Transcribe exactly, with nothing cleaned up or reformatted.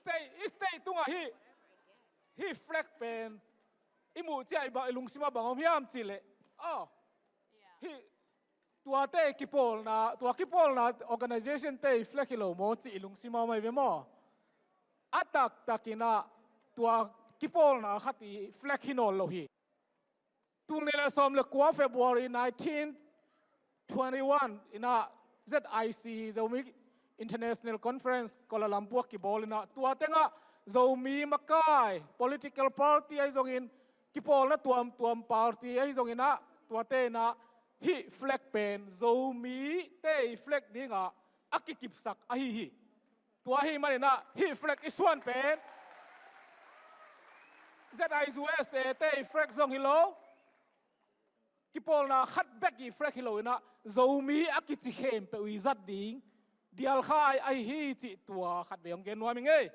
state, i state tungah hih, hih flag pen i muh ciah i bang, i lungsimah bang om hiam cih leh, aw, hih tuate kipawlna, tua kipawlna organization te i flag hi lo maw cih i lungsimah om ahi ve maw? A taktakinah tua kipawlna khat i flag hi nawn lo hi. Tul nih le sawm le kua February nineteen twenty-one inah Z I C, Zomi International Conference, Kuala Lumpur ah kibawl inah tua tengah Zomi makai political party ahi zongin, kipawlna tuamtuam party ahi zonginah tuate inah hih flag pen Zomi te i flag dingah a kikipsak ahi hi. Tua ahi maninah hih flag i suan pen Z I U S A te i flag zong hi lo, kipawlna khat bek i flag hi lo inah Zomi a kici khempeuh i zat ding dialkhai ahi hi cih tua khatvei hong gen nuam ing ei.